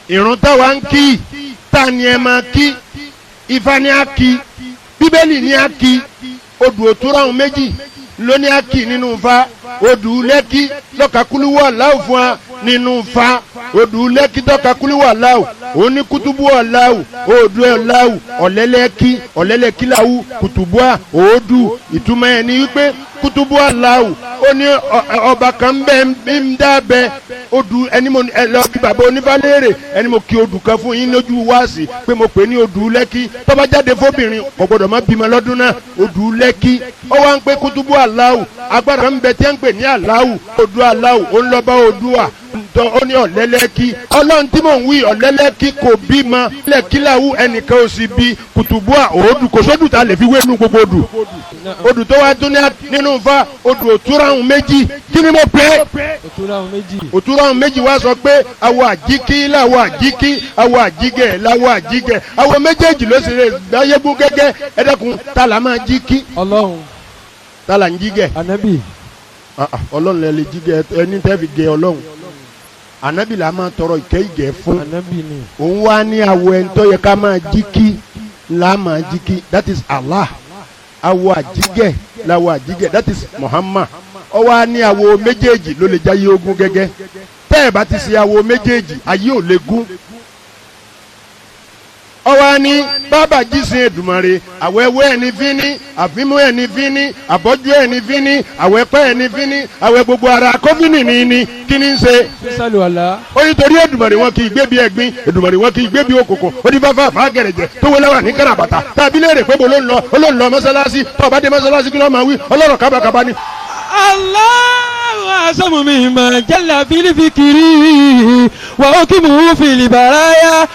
Ìrun táwa ń kí, ta ni ẹ máa kí? Ifá ni a kí, Bíbélì ni a kí, odù òtúrọ̀hún méjì ló ní a kí nínú Ifá. Odù Lẹ́kí lọ́kàkúlúwọ̀ láwù fún wa nínú Ifá. Odù Lẹ́kí tọ́kàkúlúwọ̀ láwù, òun ní kútúbù ọ̀làwù, odù ọ̀làwù, ọ̀lẹ́lẹ́kí, ọ̀lẹ́lẹ́kí làwù, kùtùbùà òòdù. Ìtumọ̀ ẹ̀ ní wípé kútúbù ọ̀làwù, ó ní ọba kan bẹ́ẹ̀ ń dábẹ́ odù. Ẹni mo ẹ lọ bí bàbá onífàlérè, ẹni mo kí odù kan fún yín lójú wáàsì pé mo pè ní odù Lẹ́kí. Tó bá jáde fóbìnrin, kò gbọdọ̀ má bímọ lọ́dún náà. Odù Lẹ́kí, ó wá ń pé kútúbù aláwù, agbára kan bẹ tí ń pè ní aláwù, odù aláwù, ó ń lọ bá odù à ntọ́. Ó ní ọ̀lẹ́lẹ́kí, Ọlọ́run tí mò ń wí, ọ̀lẹ́lẹ́kí kò bímọ lẹ́kíláwù, ẹnìkan ò sì bí. Kùtùbù à òòdù, kò sódù tá a lè fi wé nínú gbogbo odù. Odù tó wá tún ní nínú fa, odù òtúrọ̀hún méjì, kí ni mo pè é? Òtúrọ̀hún méjì. Òtúrọ̀hún méjì wá sọ pé awọ àjíkí láwọ àjíkí, awọ àjígẹ̀ láwọ àjígẹ̀, awọ méjèèjì ló sì lè gbáyégún gẹ́gẹ́. Ẹ dẹ́kun, tá la máa jí kí? Ọlọ́run. Tá la ń jígẹ̀? Anabi. Ah, ah, Ọlọ́run lẹ lè jígẹ̀, ẹni tẹ́ fi gẹ Ọlọ́run. Ànábì là máa tọrọ ìkẹ́ ìgẹ̀ fún. Anabi ni. Òun wá ní awọ ẹni tó yẹ ká máa jí kí là máa jí kí, that is Allah. Awọ àjígẹ̀ làwọ àjígẹ̀, that is Muhammad. Ọ wá ní awọ méjèèjì ló lè jáyé ogún gẹ́gẹ́. Tẹ́ ẹ̀ bá ti ṣe awọ méjèèjì, ayé ò lè gún. Ọ wá ní bàbá jísìn Èdùmàrè, àwẹ̀wẹ̀ ẹni fínní, àfimú ẹni fínní, àbọ́jú ẹni fínní, àwẹ̀pẹ́ ẹni fínní, àwẹ̀ gbogbo ara kófínì ní ní kí ni ń ṣe? Sísàlù àlá. Ó ní torí Èdùmàrè wọn kì í gbé bí ẹ̀gbin, Èdùmàrè wọn kì í gbé bí òkùnkùn. Ó ní fáfá fà gẹ̀rẹ̀jẹ̀ tó wọlé wà ní káràbàtà tàbí léèrè pé bó ló ń lọ. Ó ló ń lọ mọ́sálásí. Tó bá dé mọ́sálásí, kí ló máa wí? Ọlọ́rọ̀ kábàkábà ni. الله أعظم مما جل في الفكر وحكمه في البرايا.